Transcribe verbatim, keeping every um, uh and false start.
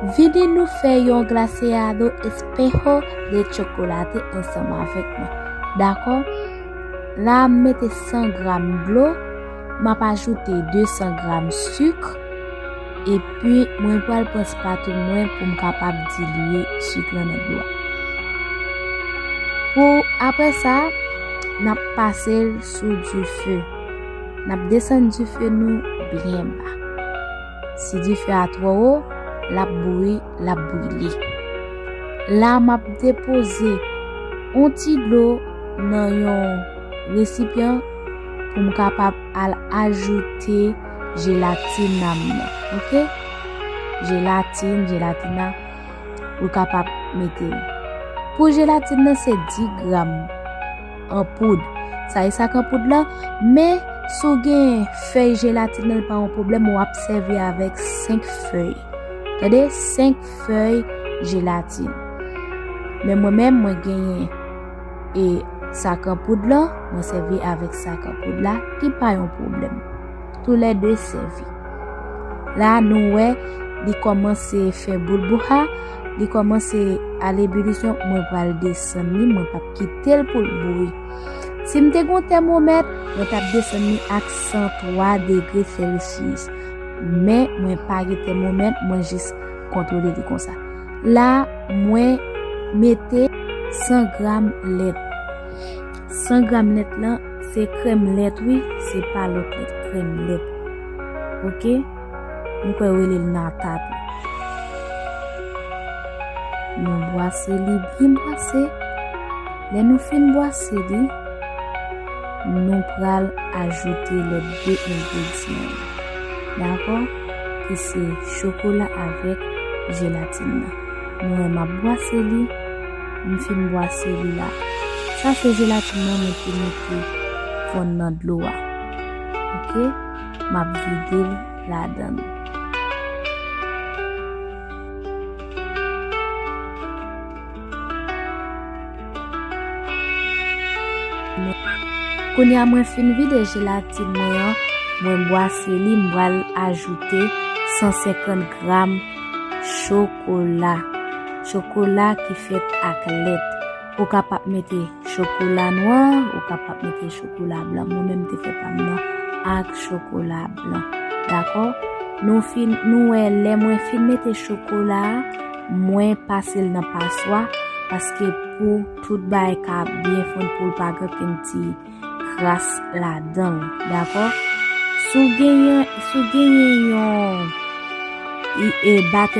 Vini nou fè yon glaseado espejo de chocolate ansanm avèk mwen. Dakò? La, m mete san gram dlo, m ap ajoute de san gram sik, epi mwen pral pran spatou mwen pou m kapab dilye sik lan nan dlo a. Pou apre sa, n ap pase l sou dife. N ap desann dife nou byen ba. Si dife a twò wo, l ap bouyi, l ap brile. La, m ap depoze yon ti dlo nan yon resipyan pou m kapab al ajoute jelatin nan m nan, oke? Jelatin, jelatin nan, ou kapab mete l. Pou jelatin nan, se dis gram an poud. Sa e sak an poud lan, men si w gen fèy jelatin nan, li pa yon pwoblèm, w ap sèvi avèk senk fèy. Tande, senk fèy jelatin. Men mwen menm, mwen genyen e sak an poud lan, mwen sèvi avèk sak an poud la, ki pa yon pwoblèm. Toulède sèvi. La, nou wè, li kòmanse fè boulbouha, li kòmanse al ebilisyon, mwen pral desann li, mwen p ap kite l pou l bouyi. Si m te gen yon tèmomèt, mwen t ap desann li ak san twa degre Celsius. Men, mwen pa gen tèmomèt, mwen jis kontwole li konsa. La, mwen mete san gram lèt. San gram lèt lan, se krèm lèt, wi, se pa lòt lèt, krèm lèt. Oke? M kwè yo rele l nata tou. Nou bwase li byen bwase. Lè nou fin bwase li, nou pral ajoute lòt de engredyan yo. Dakò? Ki se chokola avèk jelatin nan. Nou wè m ap bwase li, m fin bwase li la. Sa se jelatin nan mwen te mete fonn nan dlo a. Oke? M ap vide l ladan l. Kounye a mwen fin vide jelatin mwen an, mwen bwase li, m pral ajoute san senkant gram chokola. Chokola ki fèt ak lèt. Ou kapab mete chokola nwa, ou kapab mete chokola blan. Mwen menm te fè pa m nan ak chokola blan. Dakò? Nou fin, nou wè lè mwen fin mete chokola a, mwen pase l nan paswa, paske pou tout bagay ka byen fonn, pou l pa gen okenn ti kras ladan l, dakò? Si w genyen, si w genyen yon, e, e, batè